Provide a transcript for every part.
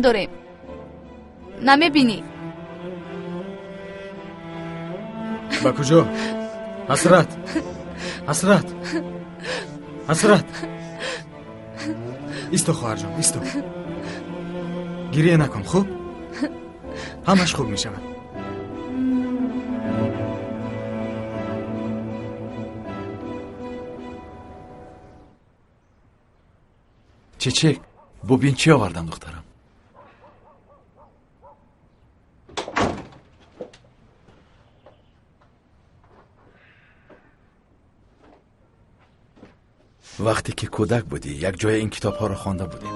Дорем, намебинӣ? Ба куҷо, Ҳасрат? Ҳасрат, Ҳасрат, исто, хоҳарҷон, исто, гирия накун. Хуб, ҳамаш хуб мешавад. Чечек, бубин, чӣ овардам, духтарам. Вақте ки кӯдак будӣ, як ҷоя ин китобҳоро хонда будем.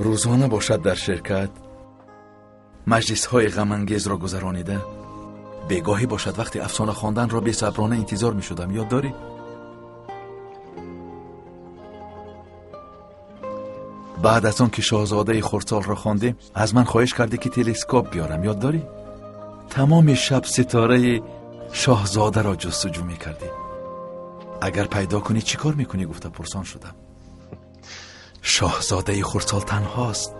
Рӯзона бошад, дар ширкат маҷлисҳои ғамангезро гузаронида, бегоҳӣ бошад, вақти афсона хонданро бесаброна интизор мешудам. Ёд дорӣ? Баъд аз он ки шоҳзодаи хурдсолро хондем, аз ман хоҳиш кардӣ, ки телескоп биёрам. Ёд дорӣ? Тамоми шаб ситораи шоҳзодаро ҷустуҷӯ мекардӣ. Агар пайдо кунӣ, чӣ кор мекунӣ, гуфта пурсон шудам. Шоҳзодаи хурдсол танҳост,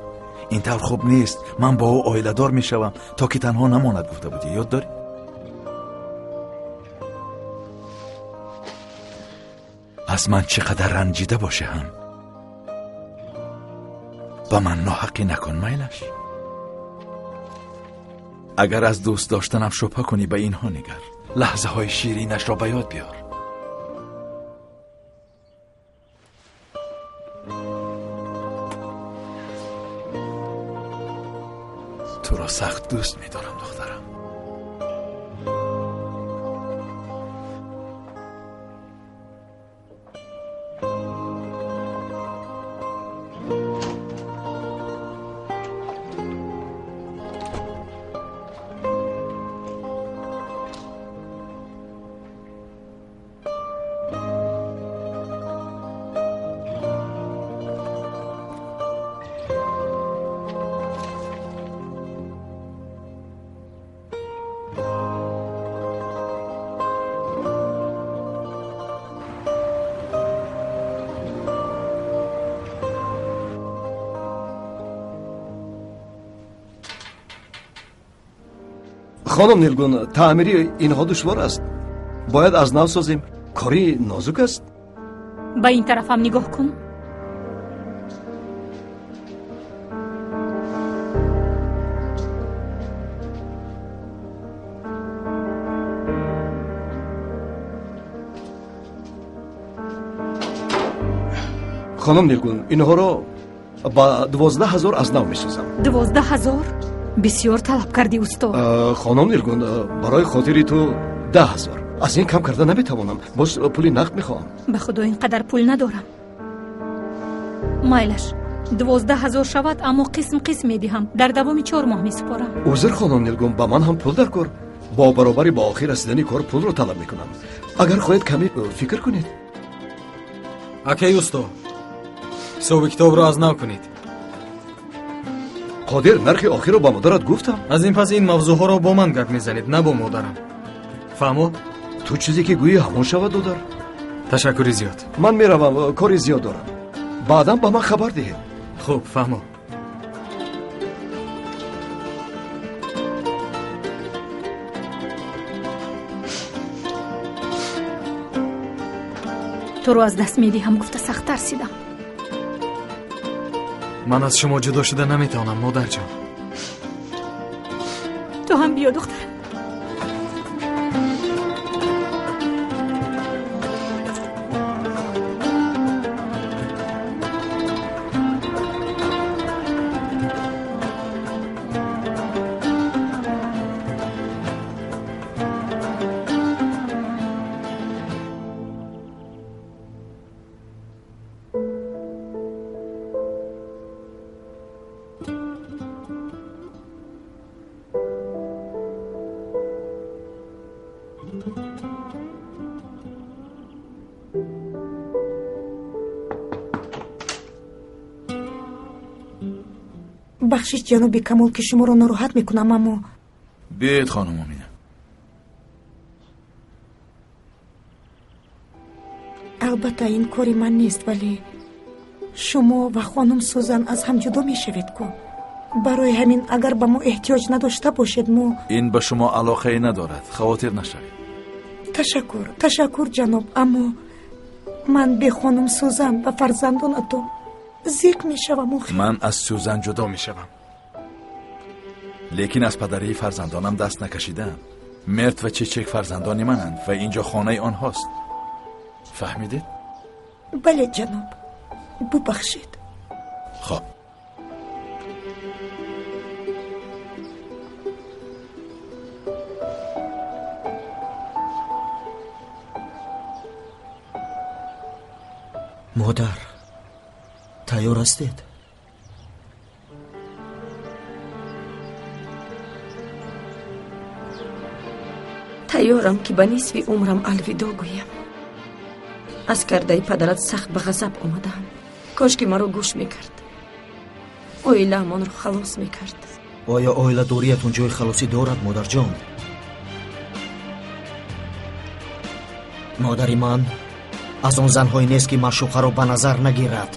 ин тавр хуб нест, ман бо ӯ оиладор мешавам, то ки танҳо намонад, гуфта будӣ. Ёд дорӣ? Аз ман чӣ қадар ранҷида боше ҳам, ба ман ноҳаққӣ накун, майлаш. Агар аз дӯст доштанам шубҳа кунӣ, ба инҳо нигар, лаҳзаҳои ширинашро ба ёд биёр. Туро сахт дӯст медорам, духтарам. Хонум Нилгун, таъмири инҳо душвор аст, бояд аз нав созем. Кори нозук аст. Ба ин тарафам нигоҳ кун. Хонум Нилгун, инҳоро ба 12 000 аз нав месозам. 12 000 бисёр талаб кардӣ, усто. Хонум Нилгун, барои хотири ту 10 000. Аз ин кам карда наметавонам. Боз пули нақд мехоҳам. Ба худо, ин қадар пул надорам. Майлаш, 12 000 шавад, аммо қисм қисм медиҳам, дар давоми 4 моҳ месупорам. Узр, хонум Нилгун, ба ман ҳам пул дар кор. Бо баробари ба охир расидани кор пулро талаб мекунам. Агар хоҳед, каме фикр кунед. Акаи усто, ҳисоби китобро аз нав кунед. Қодир, нархи охирро ба модарат гуфтам. Аз ин пас ин мавзӯъҳоро бо ман гап мезанед, на бо модарам. Фаҳмо? Ту чизе ки гӯӣ, ҳамон шавад, додар. Ташаккури зиёд. Ман меравам, кори зиёд дорам. Баъдан ба ман хабар диҳед. Хуб, фаҳмо. Туро аз даст медиҳам гуфта сахт тарсидам. Ман аз шумо ҷудо шуда наметавонам, модарҷон. Ту ҳам биё, духтарам. Бахшиш, ҷаноби Камол, ки шуморо нороҳат мекунам, аммо Биёед, хонум Омина. Албатта, ин кори ман нест, вале шумо ва хонум Сузан аз ҳам ҷудо мешавед ку. Барои ҳамин агар ба мо эҳтиёҷ надошта бошед, мо Ин ба шумо алоқае надорад, хавотир нашавед. Ташаккур, ташаккур, ҷаноб, аммо ман бе хонум Сузан ва фарзандонатон зиқ мешавам охир. Ман аз Сузан ҷудо мешавам, лекин аз падарии фарзандонам даст накашидаам. Мерт ва Чечек фарзандони мананд ва инҷо хонаи онҳост. Фаҳмидед? Бале, ҷаноб, бубахшед. Хоб. Модар, тайёр ҳастед? Тайёрам, ки ба нисфи умрам алвидо гӯям. Аз кардаи падарат сахт ба ғазаб омадаам. Кош ки маро гӯш мекард, оилаамонро халос мекард. Оё оиладориятон ҷои халосӣ дорад, модарҷон? Модари ман аз он занҳое нест, ки маъшуқаро ба назар нагирад.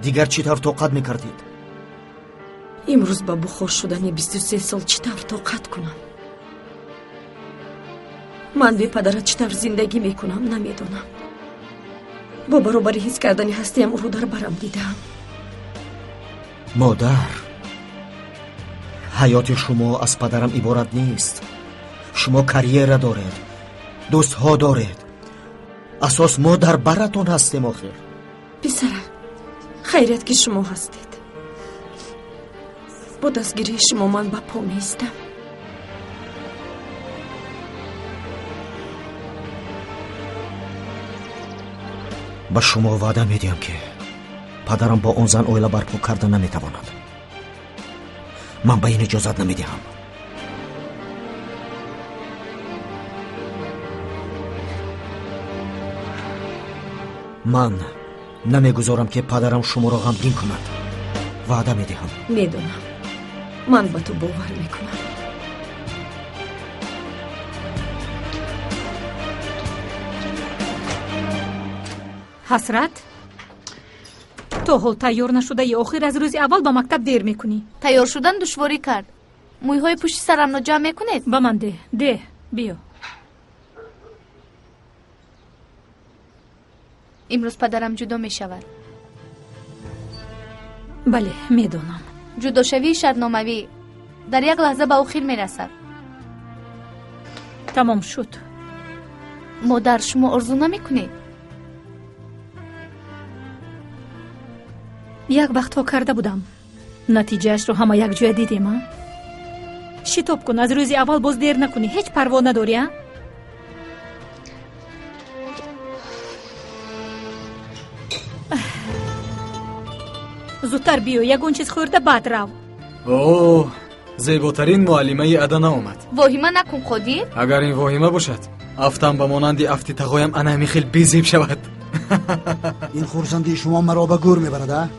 Дигар чӣ тавр тоқат мекардед? Имрӯз ба бухор шудани 23 сол чӣ тавр тоқат кунам? Ман бепадарат чӣ тавр зиндагӣ мекунам, намедонам. Бо баробари ҳис кардани ҳастиям ӯро дар барам дидаам. Модар, ҳаёти шумо аз падарам иборат нест. Шумо карьера доред, дӯстҳо доред. Асос мо дар баратон ҳастем охир. Писарам, хайрият ки шумо ҳастед. Бо дастгирии шумо ман ба по меистам. Ба шумо ваъда медиҳам, ки падарам бо он зан оила барпо карда наметавонад. Ман ба ин иҷозат намедиҳам. Ман намегузорам, ки падарам шуморо ғамгин кунад. Ваъда медиҳам. Медонам, ман ба ту бовар мекунам. Ҳасрат, то ҳол тайёр нашудаи, охир аз рӯзи аввал ба мактаб дер мекунӣ. Тайёр шудан душворӣ кард. Мӯйҳои пушти сарамро ҷамъ мекунед? Ба ман деҳ, деҳ, биё. Имрӯз падарам ҷудо мешавад. Бале, медонам. Ҷудошавии шартномавӣ дар як лаҳза ба охир мерасад. Тамом шуд. Модар, шумо орзу намекунед? Як вақтҳо карда будам. Натиҷаашро ҳама якҷоя дидем, а? Шитоб кун, аз рӯзи аввал боз дер накунӣ. Ҳеҷ парво надорӣ, а? Зудтар биё, ягон чиз хӯрда, баъд рав. О, зеботарин муаллимаи Адана омад. Воҳима накун, Қодир. Агар ин воҳима бошад, афтам ба монанди афти тағоям ана ҳамин хел безеб шавад. Ин хурсандии шумо маро ба гӯр мебарад, а?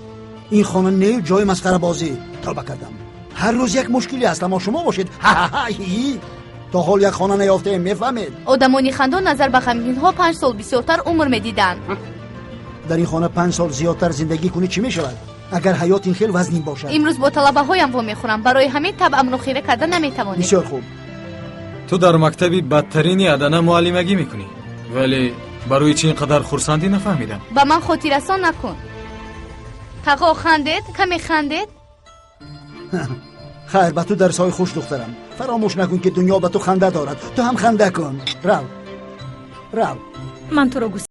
Ин хона не ҷои масхарабозӣ. Тавба кардам. Ҳар рӯз як мушкиле аст, аммо шумо бошед ҳа-ҳа-ҳа, ҳи-ҳи. То ҳол як хона наёфтаем, мефаҳмед? Одамони хандон назар ба ғамгинҳо 5 сол бисёртар умр медиданд. Дар ин хона 5 сол зиёдтар зиндагӣ кунӣ, чӣ мешавад? Агар ҳаёт ин хел вазнин бошад. Имрӯз бо талабаҳоям вомехӯрам, барои ҳамин табъамро хира карда наметавонед. Бисёр хуб. Ту дар мактаби бадтарини Адана муаллимагӣ мекунӣ, вале барои чӣ ин қадар хурсандӣ нафаҳмидам. Ба ман хотиррасон накун. Тағо, хандед, каме хандед. Хайр, ба ту дарсҳои хуш, духтарам. Фаромӯш накун, ки дунё ба ту ханда дорад. Ту ҳам ханда кун. Рав, рав. Ман туро гус